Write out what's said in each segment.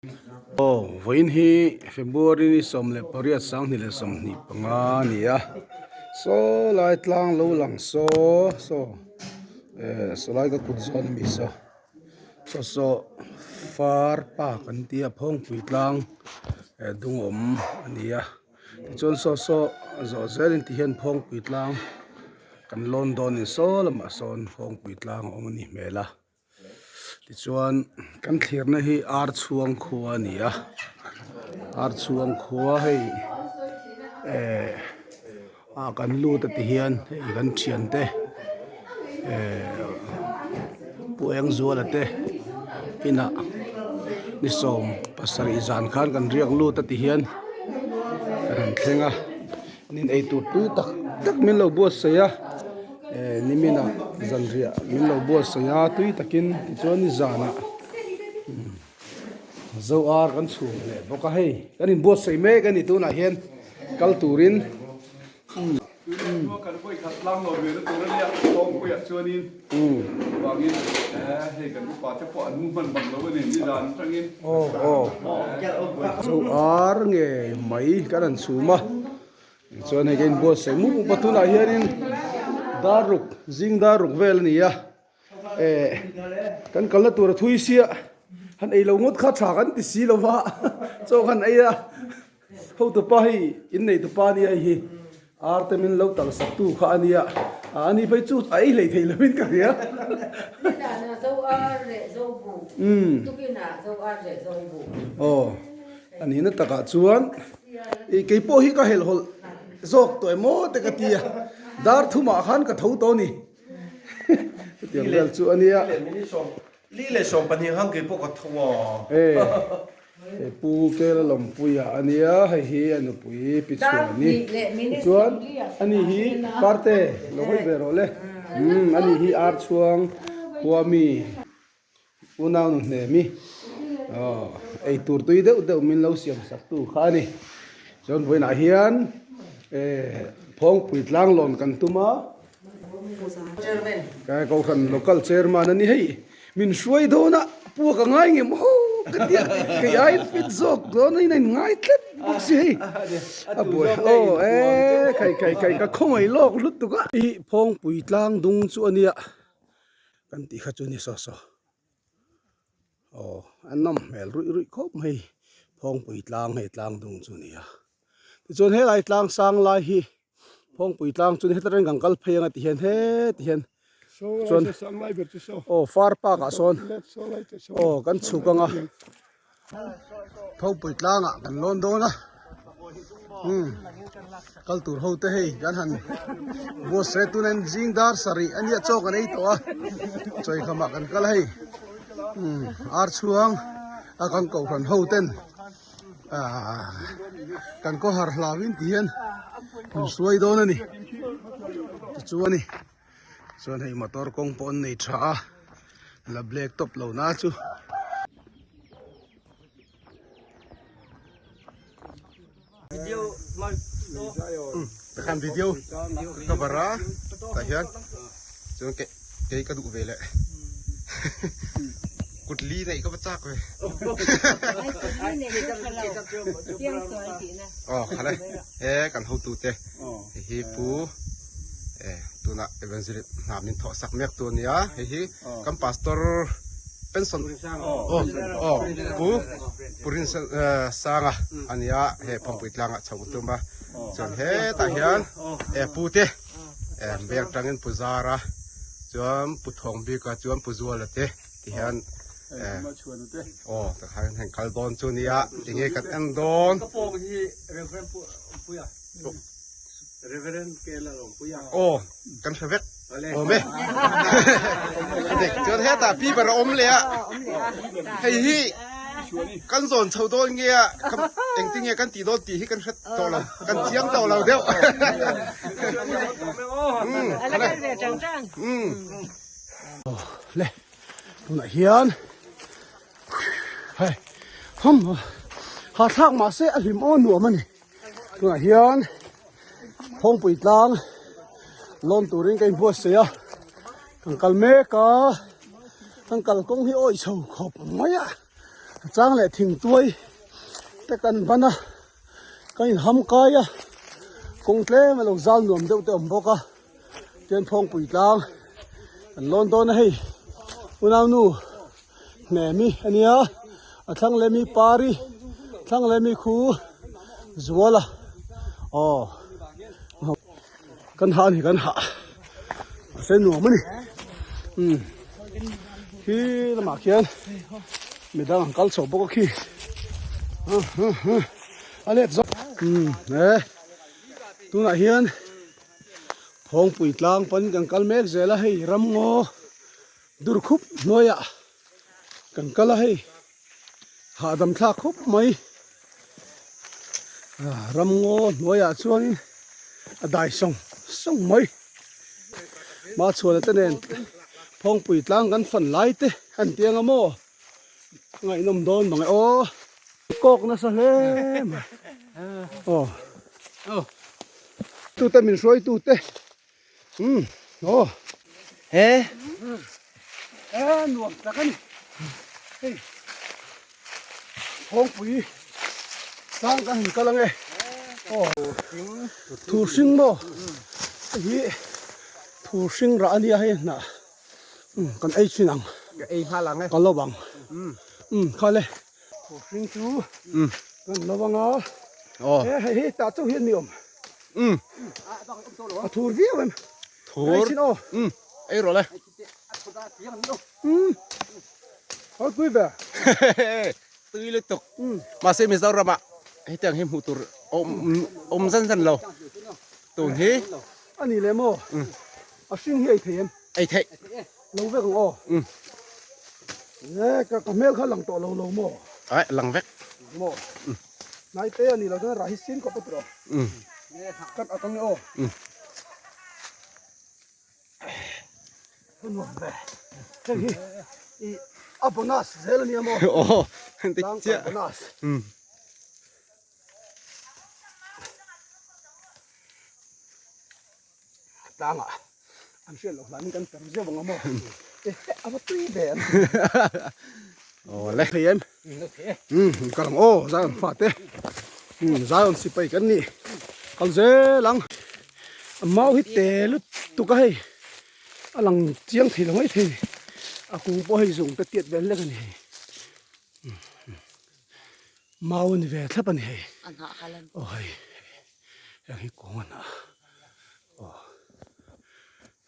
Aw vawiin hi February ni 18 2025 a ni a saw lai tlang lo lang saw saw eh saw lai ka kut zawn ami saw saw saw far park an tia phawngpui tlang eh dung awm a ni a tichuan saw saw zawh zelin ti hian phawngpui tlang kan lawn dawn a ni saw lamah sawn phawngpui tlang a awm a nih hmel a. Tichuan kan thlirna hi ar chhuang khua a ni a ar chhuang khua hei eh ah kan lut a ti hian hei kan thiante eh Pu Engzuala te inah ni 17 zan khan kan riak lut a ti hian kan han thleng a nin eitur tui tak tak min lo buatsaih a. Eh nimin ah zanriah min lo buatsaih a tui takin tichuan nizanah zo ar kan chhum leh bawk a hei kan inbuatsaih mek a ni tunah hian kal turin Kan vawi khat tlang lo ve na tur a nia Thawngpuiah chuanin vangin hei kan upa te pawh an mu hman bang lo a ni nizan atangin. Aw aw zo ar nge mai kan han chhum a. Chuan hei ka inbuatsaih mup mup a tunah hianin dar ruk zing dar ruk vel a ni a eh kan kalna tur a thui sia han ei lo ngawt kha tha kan ti si lo va chaw khan ei a hotupa hei innei tupa a nia hei hi ar te min lo tal sak tu kha a nia a ni phei chu a ei hlei thei lo in ka hria aw a nihna takah chuan. Ih kei pawh hi ka helhhawlh zawk tawh em aw te ka ti a, dar thumah khan ka tho tawh a ni. Hetiang vel chu a nia. Li leh 12 khan kei pawh ka tho a. E Pu Kela Lawmpuia a nia, hei hi a nupui Pi Chhuani. Tichuan ani hi Parte lo hawi ve rawh le. Umm ani hi Archhuang Khuami. Unau nu hnemi aw eitur tui deuh deuh min lo siam sak tu kha a ni. Chuan vawiinah hian eh Phawngpui tlanglawn kan tum a. Ka kohhran local chairman a ni hei. Min hruai dawn a puak a ngai nge maw ka tia kei aiin fit zawk dawn a in ngai tlat bawk si hei. A buai aw eh kai kai kai ka khawngaih lawk lutuk a. Ih Phawngpui tlang dung chu a nia. Kan tih kha chu ni saw saw aw a nawm hmel ruih ruih khawp mai phawngpui tlang hei tlang dung chu a ni a tichuan helai tlang sang lai hi phawngpui tlang chu heta reng kan kal phei anga ti hian heti hian chuan aw far park ah sawn aw kan chhuk anga. Thawngpui tlangah kan lawn dawn a umm kal tur ho te hei kan han buatsaih tuna in zing dar sarih a nia chaw kan ei tawh a chawihkhamah kan kal a hei umm ar chhuang a kan kohhran ho ten ahh kan khawhar hlau in ti hian min hruai dawn a ni tichuan ni chuan hei motor kawng pawh an nei tha a la black top lo na chu. Takhan video ka bar a tah hian chuan kei kei ka duh ve leh kut li neih ka va chak ve aw kha le he kan hotu te hei hi pu eh tunah evangelist hna min thawh sak mek tu a nia hei hi kan pastor pension aw aw pu pu Rinsanga a nia he Phampui tlangah chho ka tum a chuan hetah hian eh pu te eh bank tangin pu Zara chuan pu Thawng Bika chuan pu Zuala te ti hian eh aw takhan heng kal dawn chu nia enge kan en dawn. Reverend Kela Lawmpuia. Aw, kan hre vek. Awm e. Dik chuan hetah pi ber a awm leh a. Hei hi kan zawn chho dawn nge a engtin nge kan tih dawn tih hi kan hre tawh lo. Kan chiang tawh lo deuh. Umm. Umm. Le tunah hian hei hum hahthlak mahse a hlim aw nuam a ni. Tunah hian Phawngpui tlang lawn turin ka inbuatsaih a, kan kal mek a, kan kalkawng hi awih chho khawp mai a. Chang leh thingtuai te kan ban a, kan inham kai a, kawng tlem a lo zal nuam deuh te a awm bawk a, tian Phawngpui tlang kan lawn dawn a hei unaunu Hnemi a nia, a thlang leh mi Pari, thlang leh mi khu Zuala aw kan hah a ni kan hah mahse nuam a ni umm khi lamah khian midang an kal chho bawk a khi a let zawk umm he tunah hian Phawngpui tlang pawn kan kal mek zel a hei ramngaw dur khup hnuaiah kan kal a hei hahdam thlak khawp mai ramngaw hnuaiah chuanin a dai sawng sawng mai Machhuana te nen Phawngpui tlang kan fan lai te an ti anga maw ngaihnawm dawn mang e aw kawk nasa hle mai aw tute min hruaitu te. Umm aw he he nuam tak a ni hei Phawngpui tlang kan han kal ange aw thur hring maw hei hi thur hring rah a nia hei hnah umm kan ei thin ang ka ei nghal ang e ka lo ang umm khale thur hring chu kan lo anga he hei hi tah chauh hian mi awm. Um. A thur viau em. Thur. Ei sin aw. Um. Ei rawh le. Um. Hoi pui ve. Tui lutuk. Um. Mahse Mizoram ah hetiang hi hmuh tur awm awm zan zan lo. Tun hi. Ani le maw. Um. A hring hi ei thei em. Ei theih. Lo vek ang aw. Um. E ka ka hmel kha lang tawh lo lo maw. Ai lang vek. Maw. Um. Hnai te a ni lo chuan rah hi sin khawp a tiraw. Cut a kang e aw. Nuam ve. Hei hi i a bonus zel a nia maw. Aw dik chiah. Bonus. Tlangah an hriat loh hlanin kan per zeuh ang a maw. A va tui ve an. Aw le. Thei em? Umm kal ang aw Zion fate. Umm Zion sipai kan ni. Kal zel ang. A mau hi te lutuk a hei. A lang chiang thei lo mai thei. A kung pawh hei zung te tiat vel lek a ni hei. Mau a ni ve thlap a ni hei. Aw hei. Heng hi kawng a hnah aw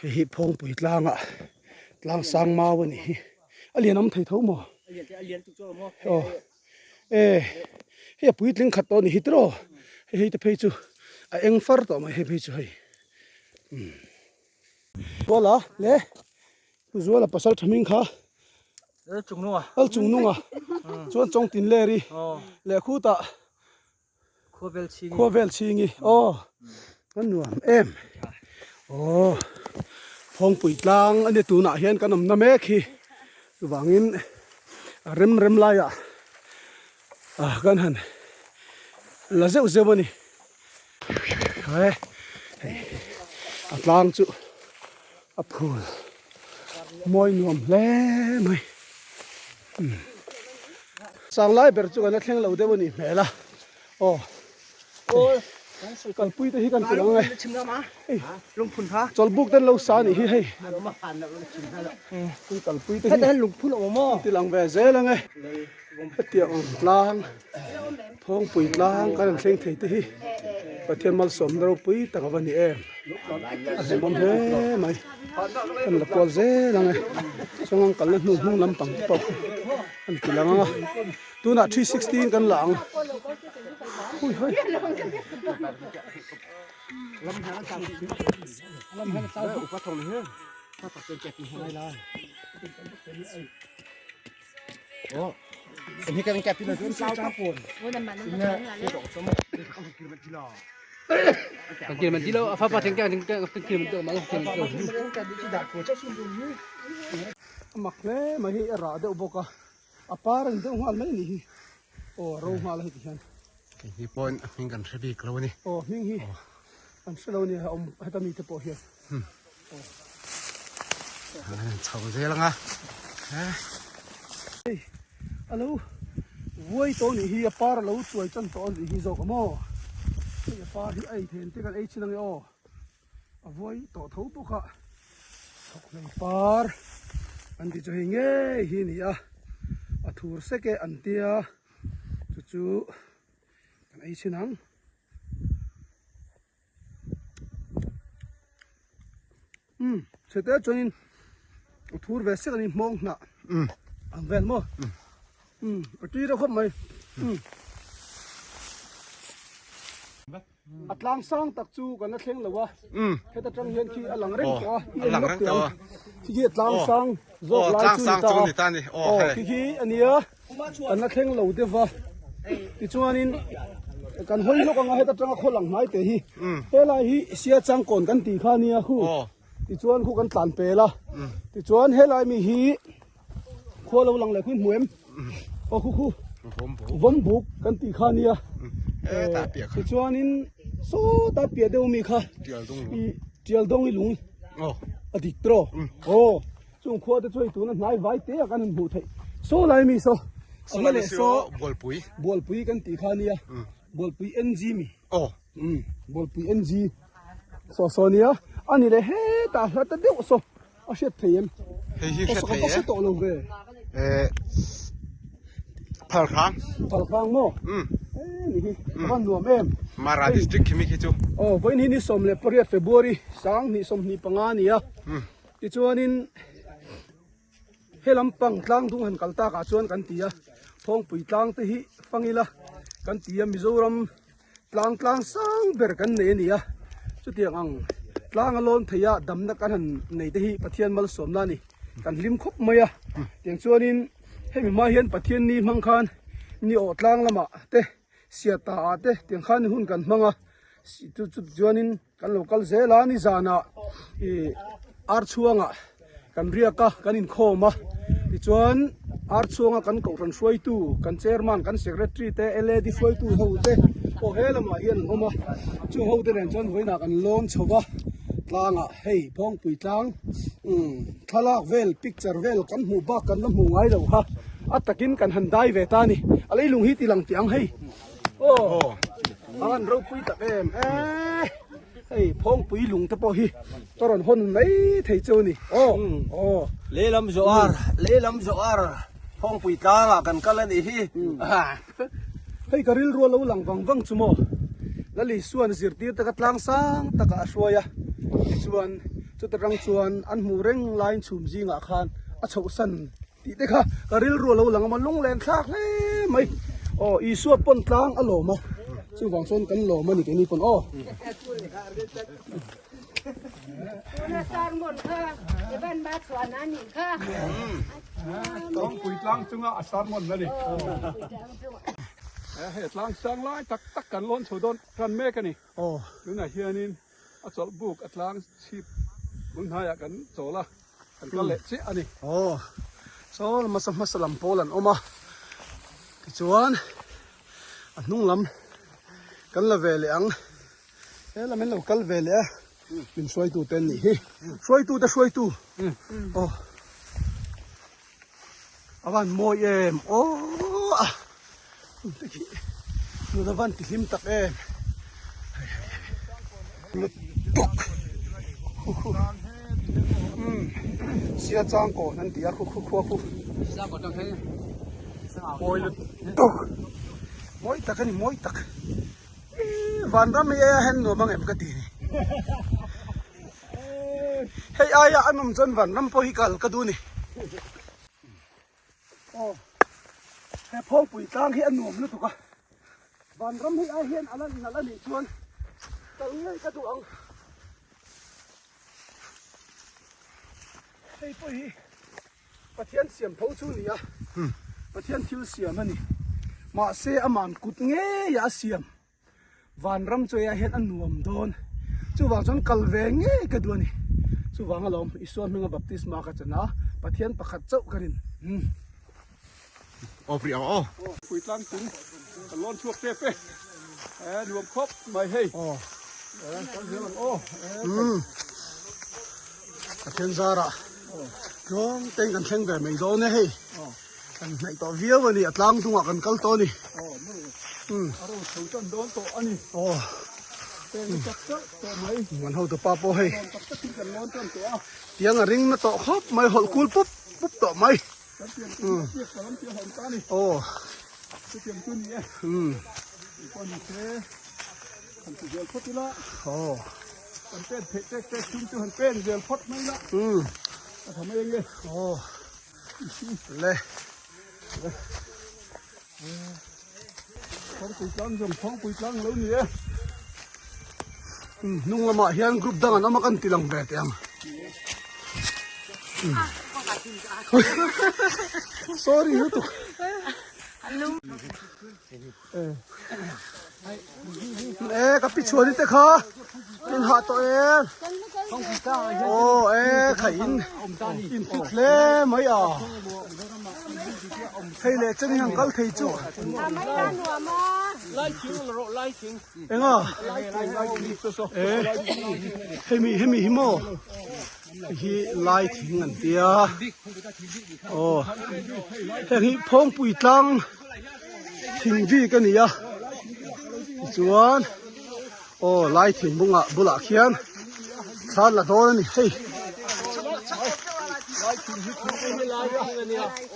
hei hi Phawngpui tlangah tlang sang mau a nih hi a lian awm thei tho maw aw e hei a puitling khat tawh a nih hi tiraw hei hei te phei chu a eng far tawh mai hei phei chu hei umm Zuala le Zuala pasal tha hming kha Lal Chungnunga chuan Chawngtinleri leh khutah Khuavel chhingi aw a nuam em aw Phawngpui tlang a ni tunah hian kan awmna mek hi chuvangin a rem rem laiah ah kan han la zeuh zeuh a ni he hei a tlang chu a phul mawi nuam hle mai. Sang lai ber chu kan la thleng lo deuh a nih hmel a aw kalpui te hi kan ti ang e chawlhbuk te an lo sa a nih hi hei kalpui te hi an ti lang ve zel ang e hetiang ang tlang thawngpui tlang kan han thleng thei te hi Pathian malsawmna ropui tak a va ni em a hlimawm hle mai. Kan la kual zel ang e chuan an kalna hnu hnung lampang te pawh an ti lang ang a tunah 360 in kan la ang hui hawi. A mak hle mai hei a rah deuh bawk a a par a ni deuh nghal mai a nih hi aw a ro nghal a heti hian. Hei hi pawhin a hming kan hre bik lo a ni. Aw hming hi kan hre lo a ni a awm heta mite pawh hian. An chho zel ang a. Hei alo. vuai tawh anih hi a par a lo chuai chan tawh anih hi zawk a maw hei a par hi a ei thei ang te kan ei chin ange aw a vuai tawh tho bawk a thawkhlei par an tih chu hei ngei hi a ni a a thur sek e an tia chu chu kan ei chin ang. Umm chhete chuanin a thur ve sek a ni hmawng hnah ang vel maw umm a tui reuh khawp mai umm a tlang sang tak chu kan la thleng lo a heta tang hian khi a lang reng tawh a i en lawk teh ang khi khi a tlang sang zawk lai chu ni ta aw khi khi a nia. Kan la thleng lo deuh va, tichuanin kan hawi lawk anga heta tanga khaw lang hnai teh hi helai hi sia changkawn kan tih kha ania khu tichuan khu kan tlan pel a tichuan helai mi hi khua lo lang leh khu hmu em aw khu khu vawmbuk kan tih kha ania tichuanin sawta piah deuh mi kha tial dawng i lung a dik tawh aw. Chung khua te chu hei tuna hnai vai te a kan han hmuh theih saw lai mi saw a hla leh saw Bualpui Bualpui kan tih kha ania Bualpui NG mi aw Bualpui NG saw saw ania a ni leh hetah hla ta deuh saw a hriat thei em hei hi hriat thei e ka tawh lo ve eh Phalhrang Phalhrang maw e ni hi a van nuam em Mara district khi mi khi chu aw vawiin hi ni 18 February 2025 a ni a Tichuanin he lampang tlang dung han kal takah chuan kan ti a, Thawngpui tlang te hi fang ila kan ti a, Mizoram tlang tlang sang ber kan nei a ni a, chutiang ang tlang a lawn thei a damna kan han nei te hi Pathian malsawmna a ni, kan hlim khawp mai a, tiang chuanin hemi hma hian Pathian ni hmang khan ni awh tlang lamah te siata ah te tiang khan hun kan hmang a, chu chuanin. Kan lo kal zel a, nizanah ih ar chhuangah kan riak a, kan inkhawm a, tichuan ar chhuanga kan kohhran hruaitu, kan chairman, kan secretary te, LAD hruaitu ho te pawh he lamah hian an awm a, chung ho te nen chuan vawiinah kan lawn chho va, tlangah hei Phawngpui tlang umm thlalak vel picture vel kan hmuh bak kan la hmuh ngai lo kha a takin kan han dai ve ta a ni, a leilung hi ti lang tih ang hei. Aw a han ropui tak em e hei phawngpui lung te pawh hi ka rawn hawn mai thei chu a ni aw aw lehlam zawh lehlam zawh phawngpui tlangah kan kal a nih hi hei ka rilru a lo lang vang vang chu maw Lali suan zirtir te ka tlang sang takah a hruai a tichuan chuta tang chuan an hmuh reng laiin chhum zingah khan a chhohsan Tih te kha ka rilru a lo lang a maw lunglen thlak hle mai. Aw Isua pawn tlang a lawm a, chuvang chuan kan lawm a ni keini pawn aw. Tlangpui tlang chunga a sermon a ni. He tlang sang lai tak tak kan lawn chho dawn tan mek a ni. Tunah hianin A chawlh buk a tlang chhip bul hnaiah kan chawl a, kan kal leh chiah a ni. Aw, saw hmasa hmasa lam pawl an awm a, tichuan a hnung lam kan la ve leh ang, he lam in lo kal ve leh a, min hruaitu te an nih hi, hruaitu te hruaitu, aw a van mawi em aw a. Nun a van ti hlim tak em. Lutuk. Sia chang kawn an ti a khu khu khua khu. Mawi lutuk. Mawi tak a ni mawi tak. Vanram hi aia hen nuam ang em ka ti ni. Hei aia a nawm chuan vanram pawh hi kal ka duh ni. Aw he phawngpui tlang hi a nuam lutuk a vanram hi ai hian a la nalh a nih chuan kal ngei ka duh ang hei pawh hi Pathian siam tho chu ni a Pathian thil siam a ni mahse aman kut ngei a siam. Vanram chu hei ah hian a nuam dawn chuvang chuan kal ve ngei ka duh a ni chuvang alawm Isua hminga baptisma ka chan a Pathian pakhat chauh ka rin umm. Aw pri ang aw. Pui tlang chung kan lawn chhuak tep e eh nuam khawp mai hei aw eh kan zel ang aw umm Pathian zarah tluang teng kan thleng ve mai dawn e hei. Kan hnaih tawh viau a ni, a tlang dungah kan kal tawh a ni. A ro chho tan dawn tawh a ni. Aw. Peng tak tak tawh mai. Kan hotu pa pawh hei. Tak takin kan lawn tan tawh a. Tiang a ring na tawh khawp mai, hawlh kul pup pup tawh mai. Kan pian tum piak ka lam piah hlawm ta a ni. Aw. Chutiang chu ni e. Pawh ni se. Han ti zel phawt ila. Aw. Kan pen theih tek tek chung chu han pen zel phawt mai ila. A tha mai ange. Aw. Le. Thawngpui tlang zawng thawngpui tlang lo ni e. Hnung lamah hian group dang an awm a kan ti lang ve teh ang. Sorry lutuk. E ka pi chhuani te kha in hah tawh em aw e kha in in fit hle mai a hei leh chen in han kal thei chu enga e hemi hemi hi maw hei hi lai thing an tia aw heng hi phawngpui tlang. Thing bik a ni a tichuan aw lai thing bungah bulah khian thla la dawn a ni hei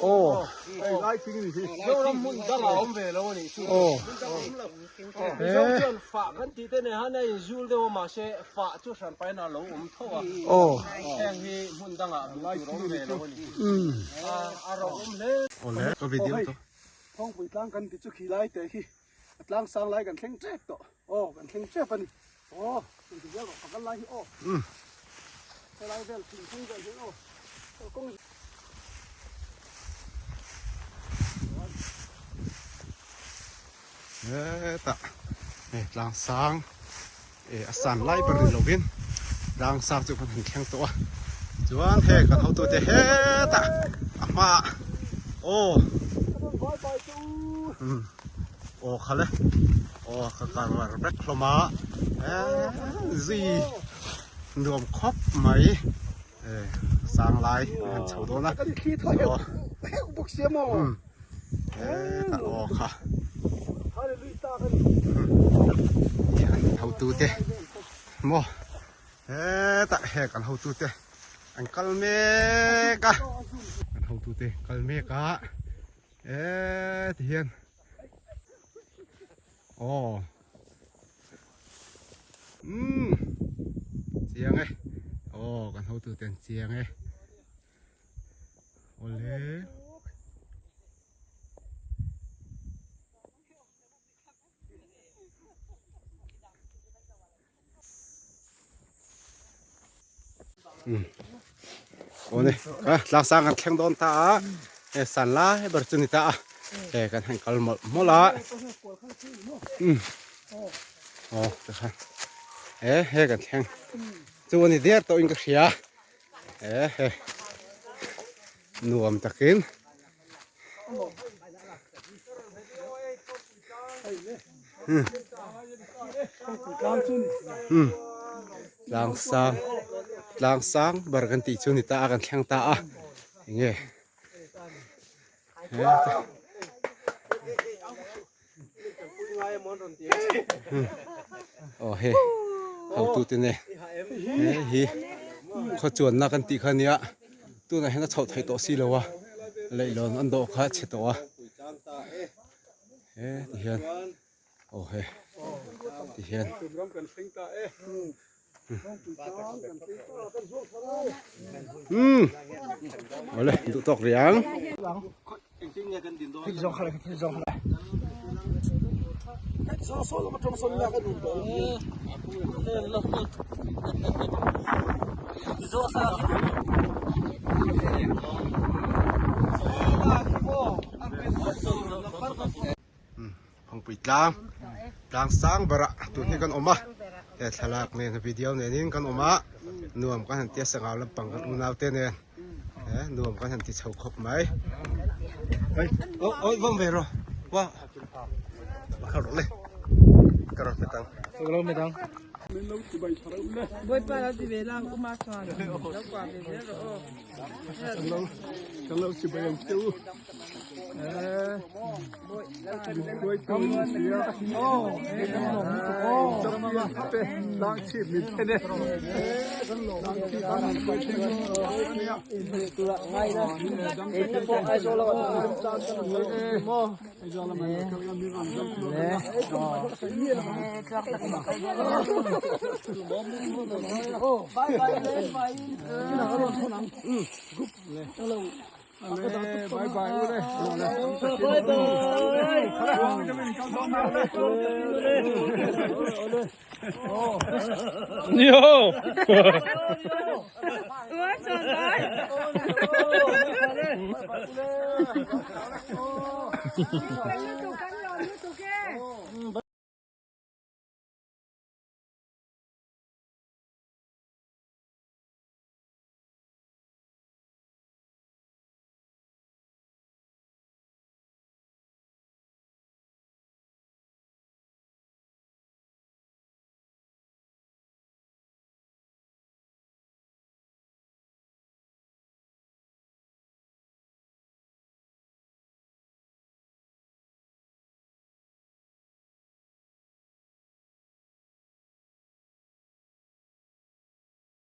aw aw aw umm. Thawngpui tlang kan ti chu khi lai te khi a tlang sang lai kan thleng tep tawh aw kan thleng tep a ni aw kan ti zel rawh pakal lai hi aw helai vel thingkung vel hian aw kawng Hetah hei tlang sang eh a san lai ber ni lovin tlang sang chu kan han thleng tawh a chuan hei kan hotute hetah a hmaah aw aw kha le aw ka kar var vek hlawm a eh zui nuam khawp mai eh sang lai an han chho dawn a aw hetah aw kha hotute maw hetah heng an hotute an kal mek a an hotute kal mek a eh ti hian aw umm chiang e aw kan hotute an chiang e. Awle. Awle a tlang sang kan thleng dawn ta a he san lai ber chu ni ta a he kan han kal mawlh mawlh a aw tikhan he he kan thleng chu a ni der tawh in ka hria. He he nuam takin tlang sang tlang sang ber kan tih chu ni ta a kan thleng ta a enge aw hei hotu te nen he hi khaw chuanna kan tih kha a nia tunah hian a chhoh theih tawh si lo a leihlawn an dawh kha a chhe tawh a he ti hian aw hei ti hian. Umm awle duh tawk rih ang. Phawngpui tlang tlang sang berah tun hi kan awm a he thlalak nen video nenin kan awm a nuam kan han tia sangau lampang kan unau te nen he nuam kan han ti chho khawp mai oi vawm ve rawh wa ka rawh le ka rawh pe tang Kan lo chibai ang che u. Bye bye ule. Yo!